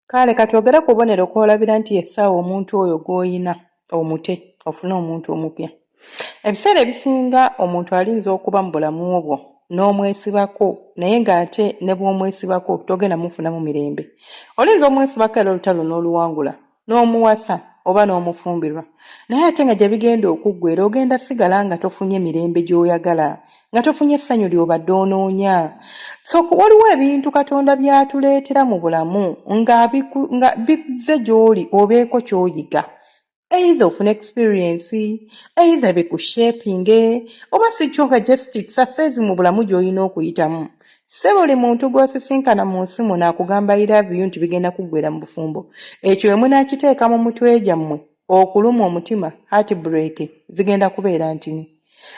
Kale katwogere ku bubonero kw'olabira nti essaawa omuntu oyo gw'olina omute ofune omuntu omupya. Ebiseera ebisinga omuntu alinza okuba mu bulamu bwo n'omwesibako naye ng'ate ne bw'omwesibako togenda mufunamu mirembe. Olinza omwesibako era olutalo n'oluwangula n'omuwasa oba n'omufumbirwa naye ate nga gye bigenda okuggweera ogenda sigala nga tofunye mirembe gy'oyagala nga tofunye essanyu ly'obadde onoonya. So waliwo ebintu Katonda by'atuleetera mu bulamu nga bizze gy'oli obeeko ky'oyiga. Either ofune experience, either bikushapinge, oba si kyo nga just it's a phase mu bulamu gy'olina okuyitamu. Si buli muntu gw'osisinkana mu nsi muno akugamba "I love you" nti bigenda kuggweera mu bufumbo. Ekyo bwe munaakiteeka mu mutwe gyammwe, okulumwa omutima, heartbreak zigenda kubeera ntini.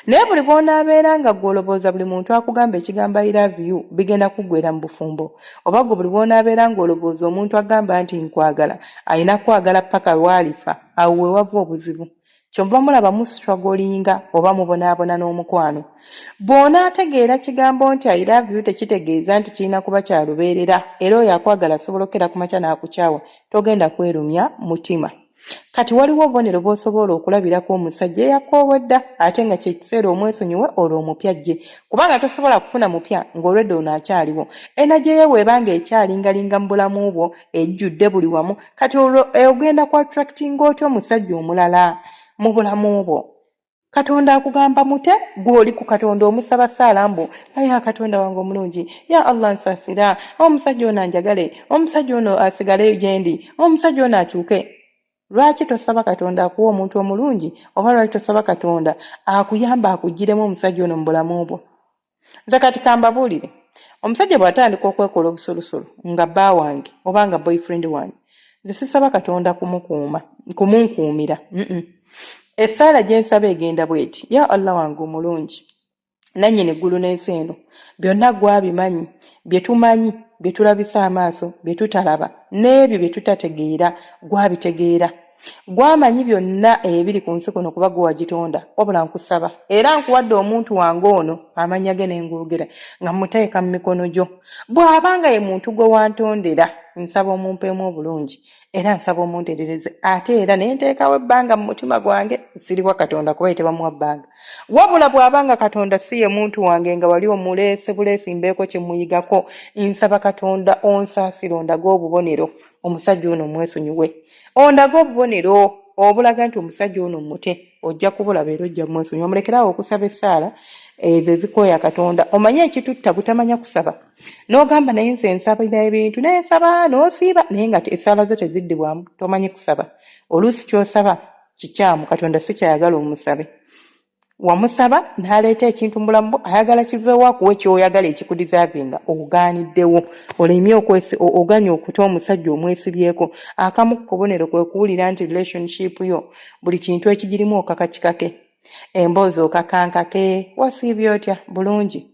Naye buli bw'onaabeera nga ggwe olowooza buli muntu akugamba ekigambo "I love you" bigenda kuggweera mu bufumbo, oba ggwe buli bw'onaabeera ng'olowooza omuntu agamba nti "Nkwagala" alina kwagala ppaka lw'alifa, awo we wava obuzibu. Kyova mulaba mustrugglinga oba mubonaabona n'omukwano. Bw'onaategeera kigambo nti "I love you" tekitegeeza nti kirina kuba kya lubeerera, era oyo akwagala asobola okukera ku makya n'akukyawa, togenda kwerumya mutima. Kati waliwo obubonero bw'osobola okulabirako omusajja eyakoowa edda ate nga kye kiseera omwesonyiwe olwo omupya ajje, kubanga tosobola kufuna mupya ng'olwedda ono akyaliwo. Energy ye bw'eba ng'ekyalingalinga mu bulamu bwo, ejjudde buli wamu, kati olwo ogenda ku attractinga otya omusajja omulala mu bulamu bwo? Katonda akugamba mute, gw'oli ku Katonda omusaba ssaala mbu, "Aya Katonda wange omulungi, ya Allah, nsaasira omusajja ono anjagale, omusajja ono asigale gye ndi, omusajja ono akyuke." Lwaki tosaba Katonda akuwa omuntu omulungi, oba lwaki tosaba Katonda akuyamba akuggyiremu omusajja ono mu bulamu bwo? Nze kati kambabuulire, omusajja bw'atandika okwekola obusolusolu nga bba wange oba nga boyfriend wange, nze sisaba Katonda kumukuuma, kumunkuumira. Essaala gye nsaba egenda bw'eti: "Ya Allah wange omulungi, nannyini ggulu n'ensi eno, byonna gw'abimanyi, bye tumanyi, bye tulabisa amaaso, bye tutalaba, n'ebyo bye tutategeera gw'abitegeera. Gw'amanyi byonna ebiri ku nsi kuno kuba gwe wagitonda. Wabula nkusaba era nkuwadde omuntu wange ono, amannya ge ne ngoogera, nga mmuteeka mu mikono gyo. Bw'aba nga ye muntu gwe wantondera, nsaba omumpeemu obulungi era nsaba omunterereze. Ate era ne nteekawo ebbanga mu mutima gwange, siriwa Katonda kuba ye tebamuwa bbanga. Wabula bw'aba nga Katonda si ye muntu wange, nga wali omuleese buleesi mbeeko kye muyigako, nsaba Katonda onsaasire, ondage obubonero omusajja ono omwesonyiwe, ondage obubonero obulaga nti omusajja ono mute. Ojja kubulaba era ojja mwesonyiwa." Mulekere awo okusaba essaala ezo ezikooya Katonda. Omanye ekitutta butamanya kusaba, n'ogamba, "Naye nze nsabira ebintu, naye nsaba," n'osiiba, naye nga essaala zo teziddibwamu. Tomanyi kusaba. Oluusi ky'osaba kikyamu, Katonda si kyayagala omusabe. Wamusaba n'aleeta ekintu mu bulamu bwo, ayagala kiveewo akuwe ky'oyagala ekikudeservinga, ogaaniddewo, olemye oganye okuta omusajja omwesibyeko. Akamu ku kabonero kwe kuwulira nti relationship yo buli kintu ekigirimu okaka kikake, emboozi okakankake. "Wasiibye otya?" "Bulungi."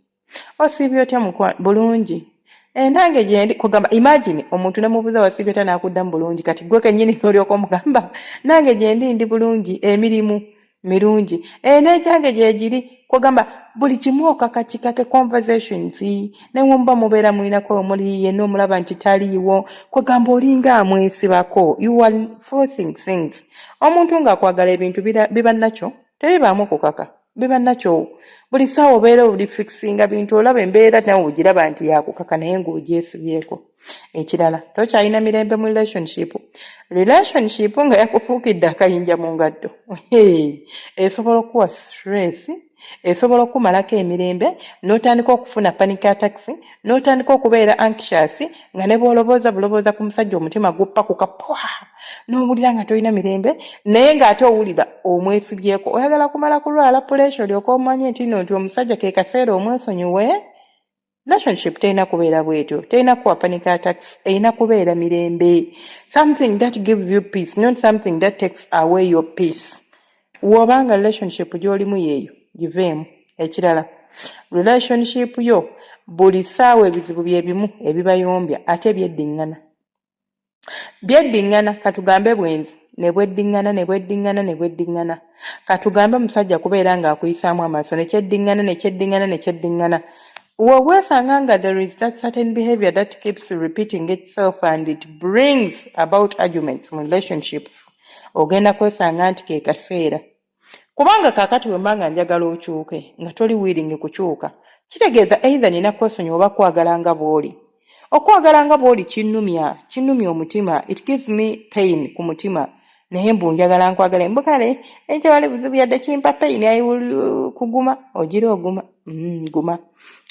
"Osiibye otya mukwa?" "Bulungi." "Enange gyendi." Kugamba, imagine omuntu nemubuuza, "Wasiibye otya?" n'akuddamu, "Bulungi." Kati gwe kennyini n'olyoka omugamba, "Nange gyendi, ndi bulungi, emirimu mirungi, n'ekyange gyegiri." Kugamba buli kimu okaka kikake, conversations newomuba mubeera mulinako omuli yenna omulaba nti taliiwo, kugamba olinga amwesibako. You are forcing things. Omuntu ng'akwagala, ebintu biba nakyo, tebibaamu kukaka, biba nakyo. Buli ssaawa obeera oli fixinga bintu, olaba embeera nawe ogiraba nti yakukaka naye ng'ogyesibyeko. Ekirala, tokyalina mirembe mu relationship. Relationship nga yakufuukidde akayinja mu ngatto, esobola okuwa stress, esobola okumalako emirembe, n'otandika okufuna panic attacks, n'otandika okubeera anxious, nga ne bw'olobooza bulobooza ku musajja omutima guppakuka pwa, n'owulira nga tolina mirembe, naye ng'ate owulira omwesibyeko. Oyagala kumala kulwala pressure olyoke omanye nti no nti omusajja ke kaseera omwesonyiwe. Relationship terina kubeera bwetyo, terina kuwa panic attacks, erina kubeera mirembe, something that gives you peace, not something that takes away your peace. W'obanga relationship gy'olimu yeeyo, giveemu. Ekirala, relationship yo buli ssaawa ebizibu bye bimu ebibayombya, ate byeddiŋŋana, byeddiŋŋana. Katugambe bwenzi ne bweddiŋŋana, ne bweddiŋŋana, ne bweddiŋŋana. Katugambe omusajja kubeera ng'akuyisaamu amaaso, ne kyeddiŋŋana, ne kyeddiŋŋana, ne kyeddiŋŋana. Weweesanga nga there is that certain behavior that keeps repeating itself and it brings about arguments mu relationships, ogenda kwesanga nti ke kaseera, kubanga kaakati bwe mba nga njagala okyuke nga toli willing kukyuka, kitegeeza either nina kwesonyiwa oba kwagala nga bw'oli. Okwagala nga bw'oli kinnumya, kinnumya omutima, it gives me pain ku mutima, naye mbu njagala nkwagala, mbu kale ekyewali buzibu yadde kimpa pain, I will kuguma. Ogira oguma, guma,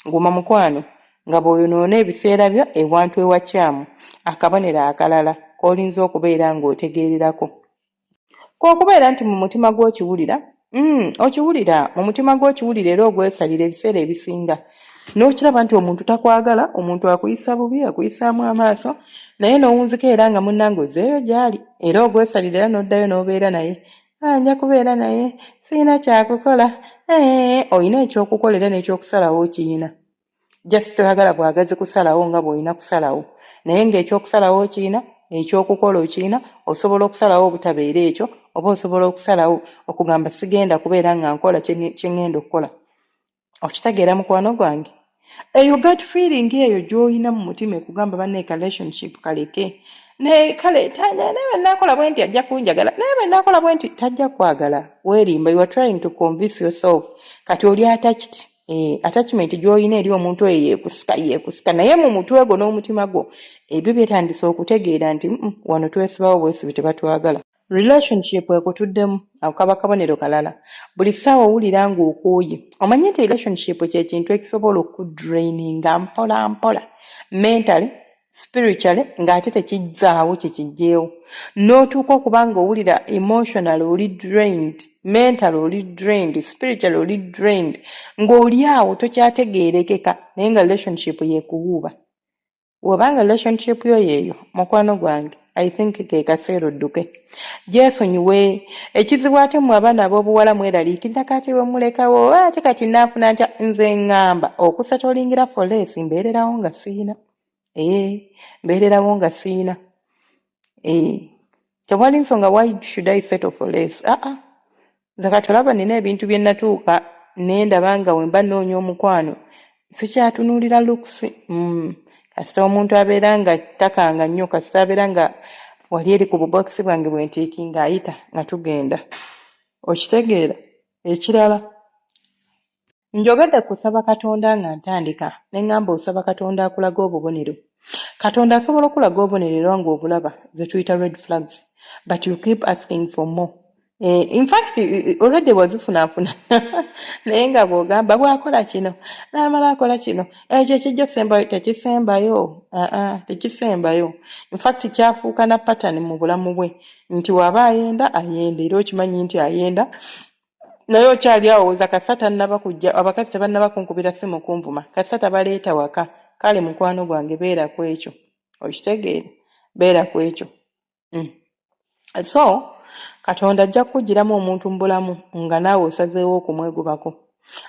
guma mukwano, nga bw'oyonoona ebiseera byo ewantu ewakyamu. Akabonero akalala k'olinza okubeera ng'otegeererako k'okubeera nti mu mutima gw'okiwulira, okiwulira mu mutima gw'okiwulira era ogwesalira ebiseera ebisinga n'okiraba nti omuntu takwagala, omuntu akuyisa bubi, akuyisaamu amaaso, naye n'owunzika era nga munnange ozeeyo gy'ali, era ogwesalira era n'oddayo n'obeera naye. "Ah, nja kubeera naye, sirina kyakukola." Olina ekyokukola era n'ekyokusalawo okiyina, just toyagala bwagazi kusalawo nga bw'olina kusalawo, naye ng'ekyokusalawo okiyina, ekyokukola okiyina. Osobola okusalawo obutabeera ekyo, oba osobola okusalawo okugamba sigenda kubeera nga nkola kye ŋŋenda okukola. Okitegeera mukwano gwange? Eyo gut feeling eyo gy'olina mu mutima ekugamba, banne, ka relationship kaleke, naye kale naye bwe nnaakola bwe nti ajja kunjagala, naye bwe nnaakola bwe nti tajja kwagala. Weerimba, you are trying to convince yourself. Kati oli attached, attachment gy'olina eri omuntu oyo yeekusika, yeekusika, naye mu mutwe gwo n'omutima gwo ebyo byetandise okutegeera nti wano twesibawo bwesibi, tebatwagala. Relationship ekutuddemu, ako kaba kabonero kalala. Buli ssaawa owulira ng'okooye. Omanyi nti relationship kye kintu ekisobola okudraininga mpola mpola, mentally, spiritually, ng'ate tekizzaawo kyekiggyeewo, n'otuuka okuba nga owulira emotional oli drained, mental oli drained, spiritual oli drained, ng'oli awo tokyategeerekeka, naye nga relationship yeekuwuuba. Bw'obanga relationship yo yeeyo, mukwano gwange, I think ke kaseera odduke, gyesonyiwe. Ekizibu ate mmwe abaana ab'obuwala mweraliikirira, kati bwe mulekawo ate kati naafuna ntya? Nze ŋŋamba okusetolingira for less, mbeererawo nga siina, ee, mbeererawo nga siina, ee, tewali nsonga why should I settle for less. Aa, ah, nze kati olaba nina ebintu bye natuuka ne ndaba nga we mba nnoonya omukwano sikyatunuulira looks. Kasita omuntu abeera nga takanga nnyo, kasita abeera nga wali eri ku bubokisi bwange bwe ntiiki ng'ayita nga tugenda. Okitegeera? Ekirala njogedde kusaba Katonda nga ntandika ne ŋŋamba osaba Katonda akulaga obubonero. Katonda asobola okulaga obubonero era ng'obulaba, ze tuyita red flags, but you keep asking for more. In fact already wazifunaafuna, naye nga bw'ogamba bw'akola kino n'amala akola kino, ekyo ekijja sembayo tekisembayo, aa, tekisembayo. In fact kyafuuka na pattern mu bulamu bwe nti w'aba ayenda ayenda, era okimanyi nti ayenda, naye okyali awo woza kasita tannaba kujja, abakazi tebannaba kunkubira simu kunvuma, kasita tabaleeta waka. Kale mukwano gwange, beera ku ekyo, okitegeere, beera ku ekyo. So Katonda ajja kukuggyiramu omuntu mu bulamu nga naawe osazeewo okumwegobako,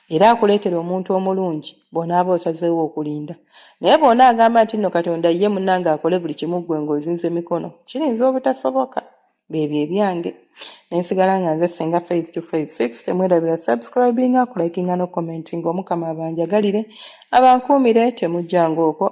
era akuleetera omuntu omulungi bw'onaaba osazeewo okulinda. Naye bw'onaagamba nti nno Katonda ye munnange akole buli kimu, ggwe ng'ozinze mikono, kiyinza obutasoboka. Byebyo ebyange, nensigala nga nze Senga Faith 256. Temwerabira subscribinga, kulikinga no commentinga. Omukama abanjagalire, abankuumire, temujjanga okwo.